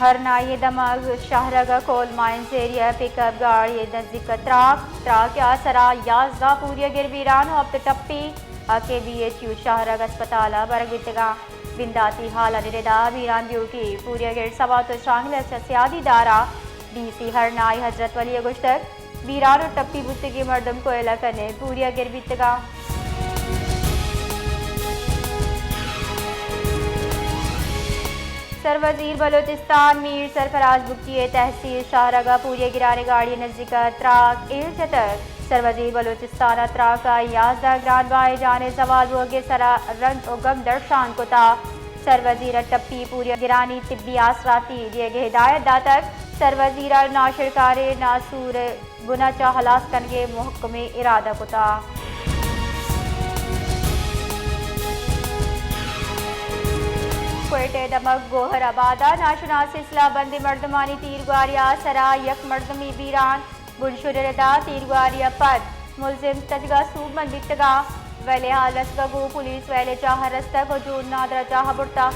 ہرنائی ءِ دمگ شاہرگ ءَ کول مائنز ایریا ءَ پک اپ گاڑی ءِ نزیک ءَ تراک، تراک ءِ آسرا یازدہ پوریاگر بیران ءُ ہپت ٹپی۔ آ کے بی ایچ یو شاہرگ اسپتال ءَ برگ بیتگاں۔ بنداتی ہالانی ردا بیران دیوکی پوریاگر سوات ءُ شانگل ءَ چہ سیادی دارا۔ ڈی سی ہرنائی حضرت ولی ءَ گوشتگ، بیران ءُ ٹپی بوتگیں مردم کوئلہ کن ءَ پوریاگر بیتگاں۔ سروزیر بلوچستان میر سرفراز بگٹی ءِ تحصیل شاہرگ ءَ پوریاگرانی گاڑی ءِ نزیک ءَ تراک ایر جتگ۔ سروزیر بلوچستان ءَ تراک ءَ یازدہ گران بہائیں جان ءِ زوال بوگ ءِ سرا رنج ءُ گم درشان کتگ۔ سروزیر ءَ ٹپی پوریاگرانی طبی آسراتی دیگ ءِ ہدایت داتگ۔ سروزیر ءَ ناشرکاریں ناسور بن ءَ چہ ہلاس کنگ ءِ مھکمیں ارادہ کتگ۔ کوئٹہ ءِ دمگ گوہر آباد ءَ ناشناسیں سلاہ بندیں مردمانی تیرگواری ءِ سرا یک مردمے بیران۔ بنشون ءِ ردا تیرگواری ءَ پد ملزم تچگ ءَ سوبمند بیتگ ءُ ویل ءِ ہال رسگ ءَ گوں پولیس ویل ءِ جاہ ءَ رستگ ءُ جون نادراہ جاہ ءَ برتگ۔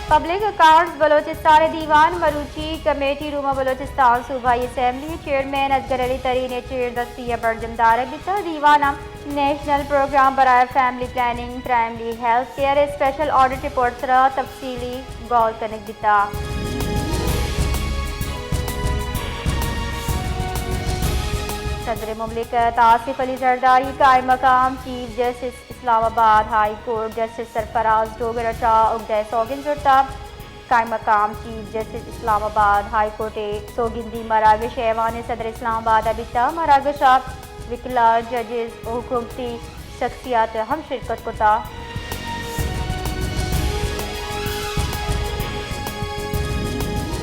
پبلک اکاؤنٹس بلوچستان ءِ دیوان مروچی کمیٹی روم ءَ بلوچستان صوبائی اسمبلی ءِ چیئرمین اصغر علی ترین ءِ چیردستی ءَ برجم دارگ بیتگ۔ دیوان ءَ نیشنل پروگرام برائے family planning, primary health care ءِ اسپیشل آڈٹ رپورٹ ءِ سرا تفصیلی گال کنگ بیتگ۔ صدر مملکت آصف علی زرداری قائم مقام چیف جسٹس اسلام آباد ہائی کورٹ جسٹس سرفراز ڈوگر ءَ چہ اگدہ ءِ سوگند زرتگ۔ قائم مقام چیف جسٹس اسلام آباد ہائی کورٹ ءِ سوگندی مراگش ایوان صدر اسلام آباد ءَ بیتگ۔ مراگش ءَ وکلا، ججز ءُ حکومتی شخصیات ہم شرکت کتگ۔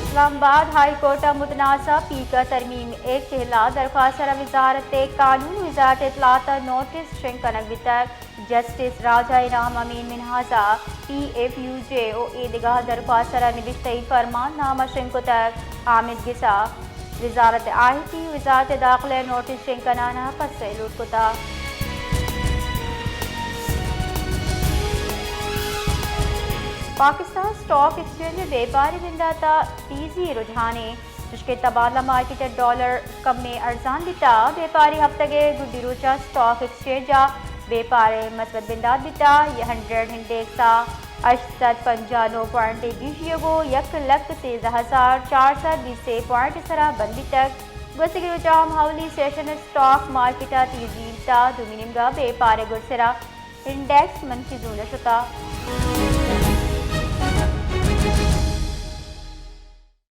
اسلام آباد ہائی کورٹ ءَ متنازعہ پیک ءِ ترمیم ایکٹ ءِ ہلاپ درخواست ءِ سرا وزارت قانون ءُ وزارت اطلاعات ءَ نوٹس شنگ کنگ بیتگ۔ جسٹس راجہ انعام امین منہاز ءَ پی ایف یو جے ءُ ایدگہ درخواست ءِ سرا نبشتہی فرمان نامہ شنگ کتگ۔ آمید گس ءَ وزارت آئی ٹی ءُ وزارت داخلہ ءَ نوٹس شنگ کنان ءَ پسہ لوٹ کتگ۔ پاکستان اسٹاک ایکسچینج ءِ بیپاری بندات ءَ تیزی ءِ رجحانے۔ چوشکہ تبادلہ مارکیٹ ءَ ڈالر کمے ارزان بیتگ، بیپاری ہفتگ ءِ گڈی روچ ءَ اسٹاک ایکسچینج ءَ بیپار ءِ مثبت بندات بیتگ، ہنڈریڈ انڈیکس ءَ ہشت سد پنجاہ نو پوائنٹ ءِ گیشی ءَ گوں یک لکھ سیزدہ ہزار چار سد بیست ءُ سے پوائنٹ ءِ سرا بند بیتگ۔ گوستگیں روچ ءَ ہم اولی سیشن ءَ اسٹاک مارکیٹ ءَ تیزی بیتگ، دومی نیمگ ءَ بیپار ءِ گڈسر ءَ انڈیکس منفی زون ءَ شتگ۔